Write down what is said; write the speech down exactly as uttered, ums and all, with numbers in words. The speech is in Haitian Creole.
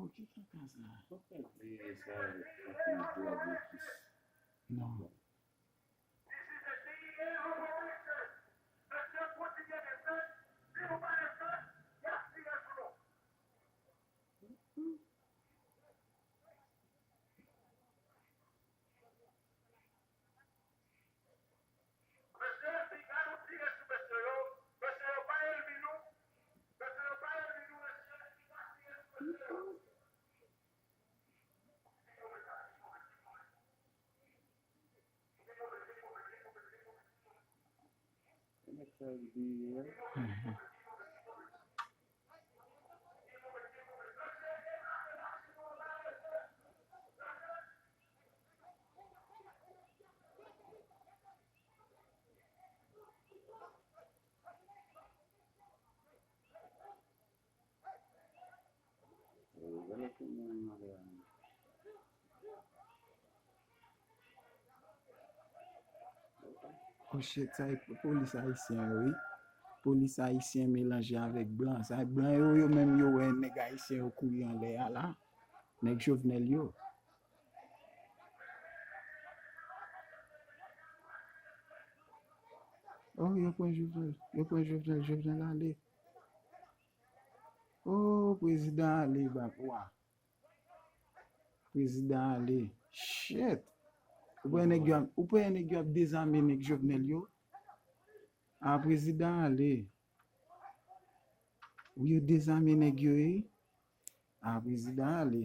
Oh, ki kaka sa? Sa fè di sa avèk fucking dwòg epi. Non. Oh shit, sa e polis ayisyen yo, wi. Polis ayisyen melanje avèk blan. Sa e blan yo, yo menm yo wè nèg ayisyen yo kouri anlè a la. Nèg Jovenel yo. Oh, yo pran Jovenel, yo pran Jovenel, Jovenel ale. Oh, prezidan ale, bab, wa. Prezidan ale. Shit. Ou pa wè nèg yo ap, ou pa wè nèg yo ap dezame nèg Jovenel yo? Ah, prezidan ale. Wi, yo dezame nèg yo, wi. Ah, prezidan ale.